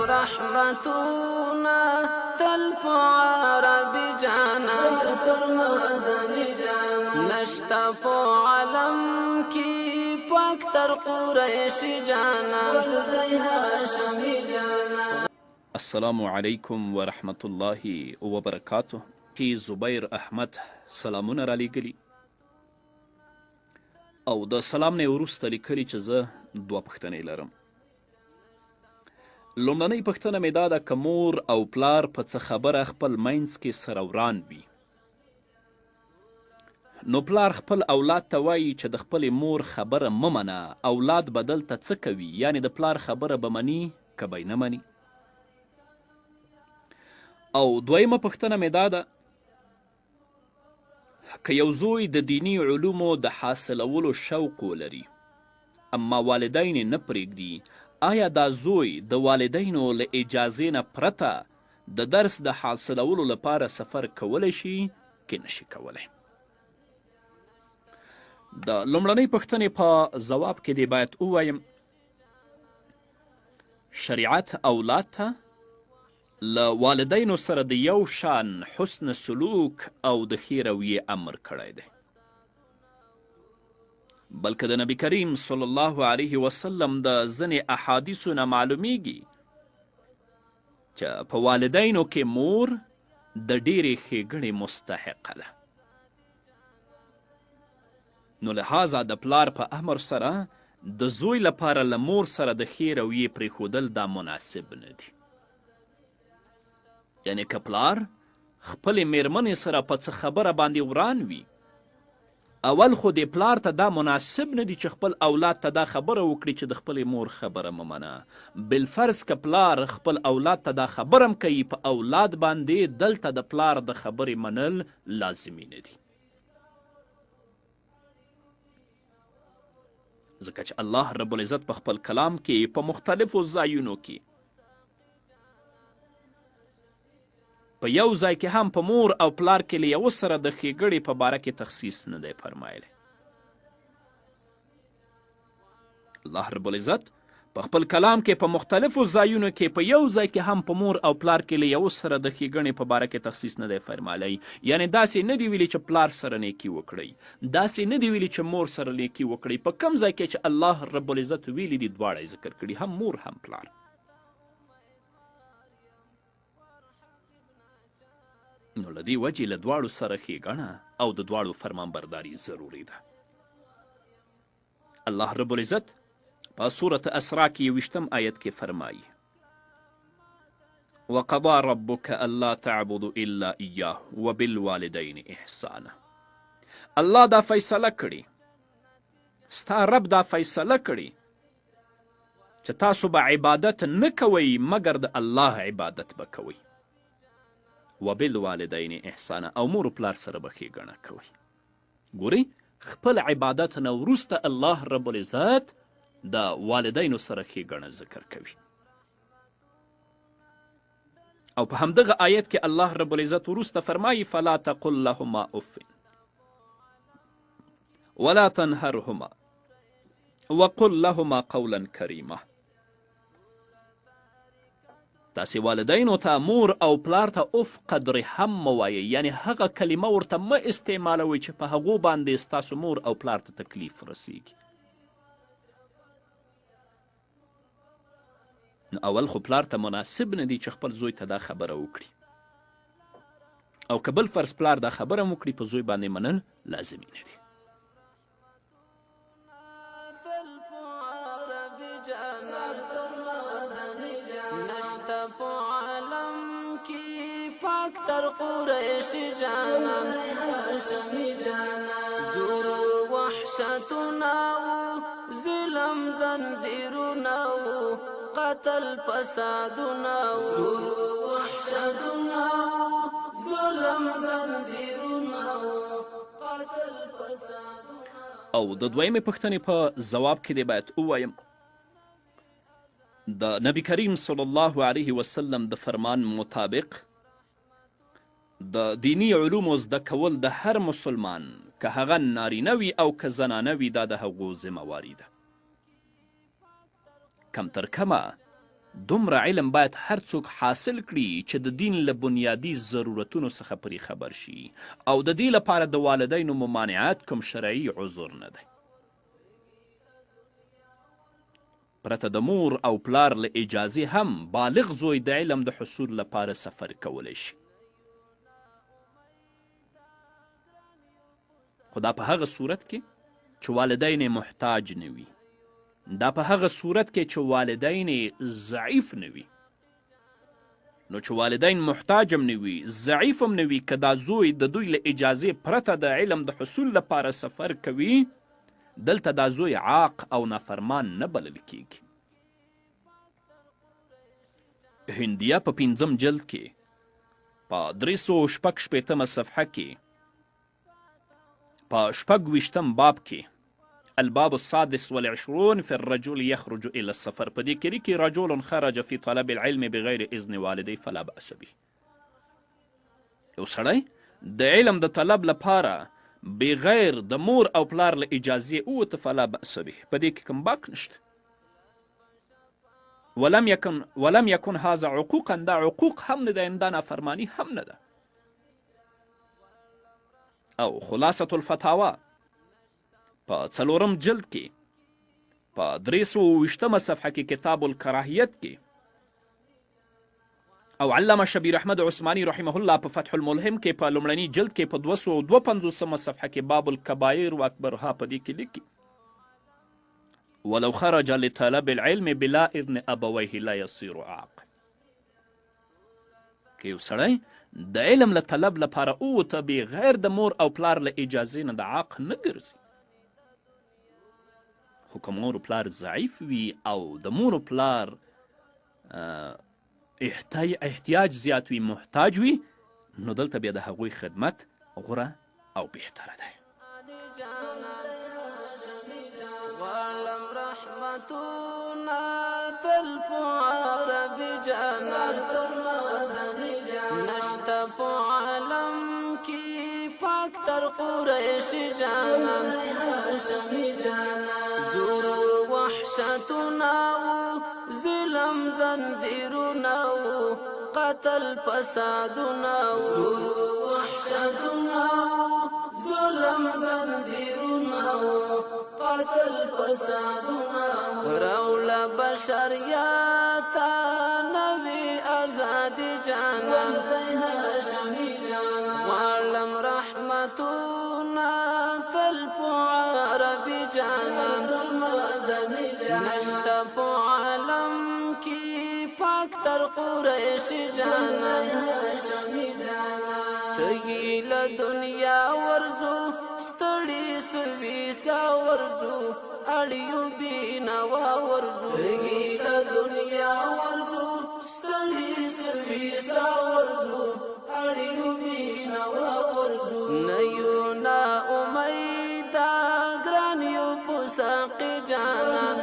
رحمتونه تل په عربي جانا سر تر مدني جانا نشته په عالم کې پاک تر قریش جانا ول دی هاشمي جانا. السلام علیکم ورحمت الله وبرکاته. کی زبیر احمد سلامونه رالیږلي او د سلام نه وروسته لیکلي چې زه دوه پوښتنې لرم. لومړنۍ پوښتنه مې دا ده که مور او پلار په څه خبره خپل منځ کې سره وران وي نو پلار خپل اولاد ته وایي چې د خپلې مور خبره مه منه، اولاد به دلته څه کوي، یعنې د پلار خبره به مني که به یې نه مني؟ او دویمه پوښتنه مې دا ده که یو زوی د دیني علومو د حاصلولو شوق ولري اما والدین یې نه پرېږدي، آیا دا زوی د والدینو له اجازې نه پرته د درس د حاصلولو لپاره سفر کولی شي که نه شي کولی؟ د لومړنۍ پوښتنې په ځواب کې دې باید ووایم شریعت اولاد ته له والدینو سره د یو شان حسن سلوک او د ښې رویې امر کړی دی، بلکه د نبی کریم صلی الله علیه وسلم د ځینې احادیثو نه معلومیږي چې په والدینو کې مور د ډېرې ښېګڼې مستحقه ده. نو لهذا د پلار په امر سره د زوی لپاره له مور سره د ښې رویې پرېښودل دا مناسب نه دي. یعنې که پلار خپلې میرمنې سره په څه خبره باندې وران وي، اول خو دې پلار ته دا مناسب نه دي چې خپل اولاد ته دا خبره وکړي چې د خپلې مور خبره مه منه. بالفرض که پلار خپل اولاد ته دا خبره هم کوي، په اولاد باندې دلته د پلار د خبرې منل لازمي نه دي. ځکه چې الله رب العزت په خپل کلام کې په مختلفو ځایونو کې په یو ځای کې هم په مور او پلار کې له یوه سره د ښېګړې په باره کې تخصیص نه دی فرمایلی. الله رب العزت په خپل کلام کې په مختلفو ځایونو کې په یو ځای کې هم په مور او پلار کې له یو سره د ښېګڼې په باره کې تخصیص نه دی فرمایلی. یعنې داسې نه دی ویلي چې پلار سره نیکي وکړئ، داسې نه دی ویلي چې مور سره نیکي وکړئ. په کوم ځای کې چې الله رب العزت ویلي دي دواړه یې ذکر کړي، هم مور هم پلار. نو له دې وجې له دواړو سره ښېګڼه او د دواړو فرمانبرداري ضروري ده. الله رب العزت په سورة اسراء کې یوویشتم آیت کې فرمایي: وقضا ربک الا تعبدوا الا ایاه وبالوالدین احسانا. الله دا فیصله کړې، ستا رب دا فیصله کړې چې تاسو به عبادت نه کوئ مګر د الله عبادت به کوئ، وبالوالدین احسانا، او مور و پلار سره به ښېګڼه کوئ. ګورئ خپل عبادت نه وروسته الله رب العزت د والدینو سره ښېګڼه ذکر کوي. او په همدغه آیت کې الله رب العزت وروسته فرمایي: فلا تقل لهما اف ولا تنهرهما وقل لهما قولا کریما. تاسې والدینو ته، مور او پلار ته اوف قدر هم مه وایئ، یعنې هغه کلمه ورته مه استعمالوئ چې په هغو باندې ستاسو مور او پلار ته تکلیف رسیږي. نو اول خو پلار ته مناسب نه دي چې خپل زوی ته دا خبره وکړي، او که بل فرض پلار دا خبره هم وکړي په زوی باندې منل لازمي نه دي. تر قریش جانان هاشمی جانان زور وحشتونه وو ظلم زنځیرونه وو قتل فسادونه وو زور وحشتونه وو ظلم زنځیرونه وو قتل او د دویمې پوښتنې په ځواب کې دې باید ووایم د نبی کریم صلی الله علیه وسلم د فرمان مطابق د دیني علومو زده کول د هر مسلمان که هغه نارینه وي او که زنانه وي دا د هغو ذمه واري ده. کم تر کمه دومره علم باید هر څوک حاصل کړي چې د دین له بنیادي ضرورتونو څخه پرې خبر شي او د دې لپاره د والدینو ممانعت کوم شرعي عذر نه دی. پرته د مور او پلار له اجازې هم بالغ زوی د علم د حصول لپاره سفر کولی شي. خو دا په هغه صورت کې چې والدین یې محتاج نه وي، دا په هغه صورت کې چې والدین یې ضعیف نه وي. نو چې والدین محتاج هم نه وي، ضعیف هم نه وي، که دا زوی د دوی له اجازې پرته د علم د حصول لپاره سفر کوي، دلته دا زوی عاق او نافرمان نه بلل کیږي. هندیه په پنځم جلد کې په 366مه صفحه کې په 26م باب کې، الباب السادس والعشرون في الرجل يخرج إلى السفر، په دې کې لیکي رجل خرج في طلب العلم بغیر اذن والديه فلا بأس به. یو سړی د علم د طلب لپاره بغیر د مور او پلار له اجازې ووته فلا بأس به، په دې کې کوم باک نشته. ولم يكن هذا عقوقا، دا عقوق هم نه ده، دا نافرمانی هم نه ده. او خلاصة الفتاوا په څلورم جلد کې په 320مه صفحه کې کتاب الکراهیت کې، او علامه شبیر احمد عثماني رحمه الله په فتح الملهم کې په لومړني جلد کې په 252مه صفحه کې باب الکبایر و اکبرها په دې کې لیکي ولو خرج لطلب العلم بلا اذن ابويه لا يصير عاق. که یو سړی د علم له طلب لپاره ووته بغیر د مور او پلار له اجازې نه د عاق نه ګرځي. خو که مور و پلار ضعیف وي او د مور و پلار احتیاج زیات وي، محتاج وي، نو دلته بیا د هغوی خدمت غوره او بهتره دی. غواړم رحمتونه تل په عربي جانان، نشته په عالم کې پاک تر قریش جانان. زور وحشتونه، ظلم زنځیرونه، قتل فسادونه، زور وحشتونه، ظلم زنځیرونه، قتل فسادونه، راوړه بشریت نوی ازادي جانان. غواړم رحمتونه تل په عربي جانان، نشته په عالم کې پاک تر قریش جانان. تږي له دنیا ورځو، ستړي سوي سا ورځو، اړیو بینوا ورځو. تږي له دنیا ورځو، ستړي سوي سا ورځو، اړیو بینوا ورځو. نه یو نا امیدا ګران یو په ساقي جانان،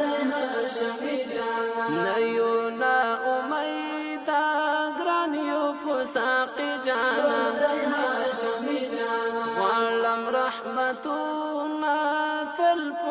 نه یو نا امیدا ګران یو په ساقي جانان. غواړم رحمتونه تل په